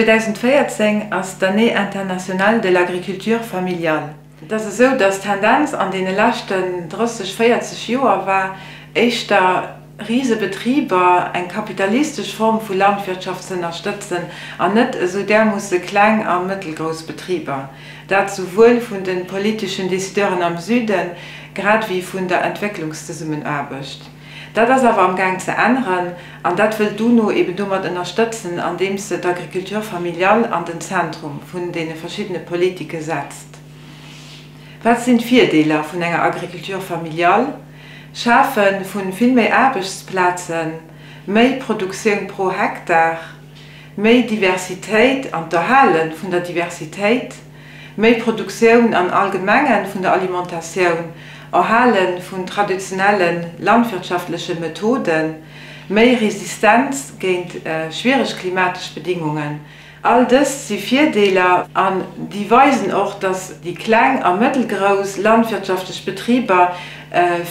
2014 ass d'Année internationale de l'agriculture familiale. Et ass esou, datt d'Tendenz an deene leschten 30, 40 Joer war, éischter Risebetriber, eng kapitalistesch Form vu Landwirtschaft ze ënnerstëtzen an net esou därmoosse kleng a mëttelgrouss Betriber. Dat souwuel vun de politeschen Décideuren am Süden, grad ewéi vun der Entwécklungszesummenaarbecht. Dat ass awer amgaang ze änneren an dat wëll d'UNO eben domat ënnerstëtzen, andeems se d'Agriculture familiale an den Zentrum vun deene verschiddene Politike setzt. Wat sinn d'Virdeeler vun enger Agriculture familiale? Schafe vu vill méi Aarbechtsplazen, méi Produktioun pro Hektar, méi Diversitéit an d'Erhale vun der Diversitéit, méi Produktioun an allgemenge vun der Alimentatioun, Erhale vun traditionelle landwirtschaftleche Methoden, méi Resistenz géint schwiereg klimatesch Bedingungen. All dëst si Virdeeler an déi weisen och, dass déi kleng a mëttelgrouss landwirtschaftlech Betriber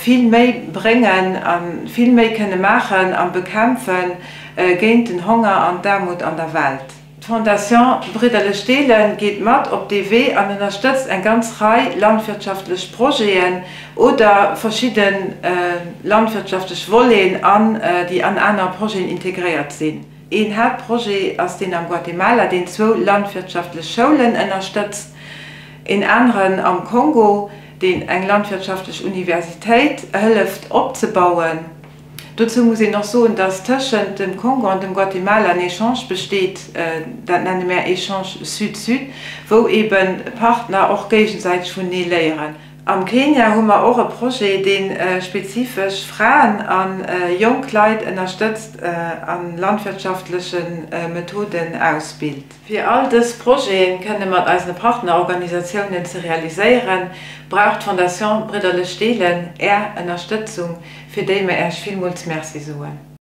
vill méi bréngen a vill méi kënne maachen am Bekämpfe géint den Honger an d'Aarmut an der Welt. D'Fondation Bridderlech Deelen geet mat op dee Wee an ënnerstëtzt eng ganz Rei landwirtschaftlech Projeten oder verschidde landwirtschaftlech Voleten an déi an aner Projeten integréiert sinn. Een Haaptprojet ass deen am Guatemala, deen zwou landwirtschaftlech Schoulen ënnerstëtzt, een aneren am Kongo, deen eng landwirtschaftlech Universitéit hëlleft opzebauen. Dozou muss een och soen, dass tëschent dem Kongo an dem Guatemala en Echange besteet, dat nenne mär Echange Sud-Sud, wou eeben d'Partner och géigesäiteg vunenee léieren. Am Kenia hu mer och e Projet, dee spezifesch Fraen a jonk Leit ënnerstëtzt a landwirtschaftleche Methoden ausbilt. Fir all dës Projete kënne mat eisene Partnerorganisatiounen ze realiséieren, brauch d'Fondation Bridderlech Deelen Är Ënnerstëtzung, fir déi mer Äech villmools Merci soen.